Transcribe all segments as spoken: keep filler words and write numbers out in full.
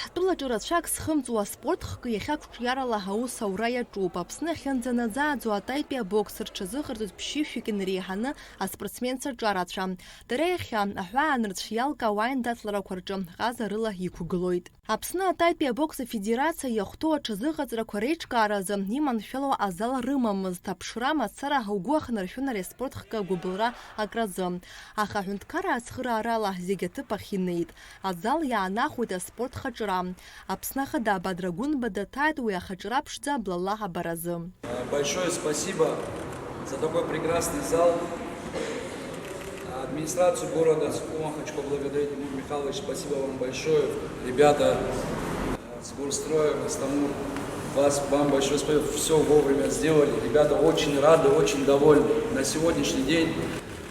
Ҳтәылаҿы рацәак зхымҵуа аспорт хкы иахьа қәҿиарала аус аура иаҿуп. Аԥсны ахьынӡанаӡааӡо атаитәи абокс рҽазыҟарҵоит ԥшьышәҩык инареиҳаны аспортсменцәа ҿарацәа. Дара иахьа аҳәаанырцә иалкаау аиндаҭларақәа рҿы ҟазарыла иқәгылоит. Аԥсны атаитәи абокс афедерациа иахәҭоу аҽазыҟаҵарақәа реиҿкааразы иманшәалоу азал рымамызт. Аԥшра мацара угәы ахнаршәон ари аспорт хкы агәыбылра акразы. Аха аҳәынҭқарра ацхыраарала зегь аҭыԥ ахь инеит. Азал иаанахәеит аспорт хаҿра. Аԥсны Ахада Бадра Гәынба даҭааит уи ахаҿра ԥшӡа блала абаразы. Большое спасибо за такой прекрасный зал. Администрацию города Сухума хочу поблагодарить, Тимур Михайлович, спасибо вам большое. Ребята, э, с Горстроем, Астамур, вас, вам большое спасибо, все вовремя сделали. Ребята очень рады, очень довольны. На сегодняшний день,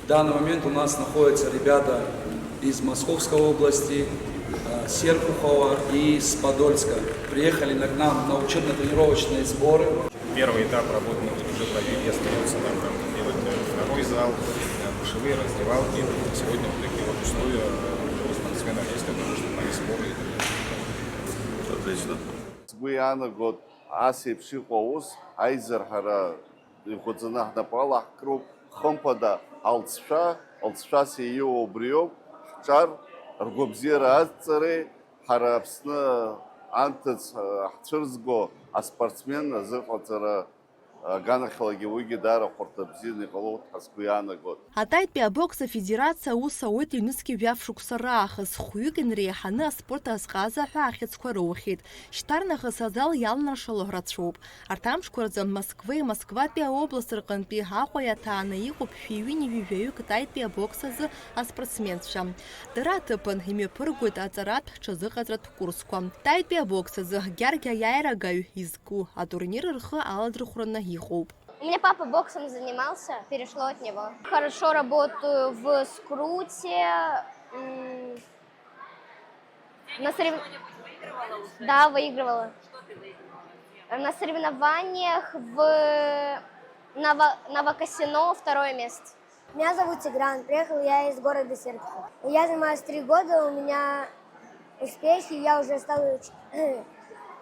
в данный момент у нас находятся ребята из Московской области, э, Серпухова и с Подольска. Приехали на, к нам на учебно-тренировочные сборы. Первый этап работы мы тут уже провели, остается нам там делать, э, второй зал, э, душевые, раздевалки. Сегодня вот такие вот условия, э, у спортсменов есть для того, чтобы они сборы и так далее. Отлично. Сгәы иаанагоит, ас еиԥш иҟоу аус аизырҳара ихәаӡаны ҳнапы алаҳкроуп. Хымԥада, алҵшәа, алҵшәас ииуа убриоуп, ҳҿар, ргәабзиара азҵаареи, ҳара Аԥсны анҭыҵ, э, ҳцәырзго аспортсмен азыҟаҵара аганахьалагьы уигьы даара хәарҭа бзианы иҟалоит ҳәа сгәы иаанагоит. Атаитәи абокс афедерациа аус ауеит ҩнызқьи жәаф шықәса раахыс, хәҩык инреиҳаны аспорт азҟаза ҳәа ахьӡқәа роухьеит. Шьҭарнахыс азал иалнаршало рацәоуп. Арҭ амшқәа рзы Москвеи Москватәи аобласт рҟынтәи Аҟәа иаҭааны иҟоуп шәи ҩынҩажәи жәаҩык атаитәи абокс азы аспортсменцәа. Дара аҭыԥан имҩаԥыргоит аҵаратә ҽазыҟаҵаратә курсқәа. Таитәи абокс азы Гьаргь аиааирагаҩ изку атурнир рхы аладырхәраны иҟоуп. У меня папа боксом занимался, перешло от него. Хорошо работаю в скруте. м, На сорев- Да, выигрывала. На соревнованиях в Ново- Новокосино второе место. Меня зовут Тигран, приехал я из города Серпухов. Я занимаюсь три года, у меня успехи, я уже стал ч-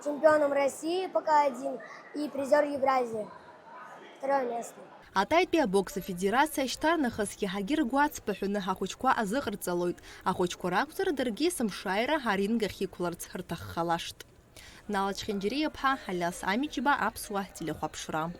чемпионом России пока один и призер Евразии. Второе место. Атаитәи абокс афедерациа шьҭарнахыс иаҳагьы ргәы ацԥыҳәаны ахәыҷқәа азыҟарҵалоит. Ахәыҷқәа ракәзар, даргьы есымшааира аринг ахь иқәларц рҭаххалашт. Нала Чхинџьариа-ԥҳа, Алиас Амиџьба, Аԥсуа телехәаԥшра.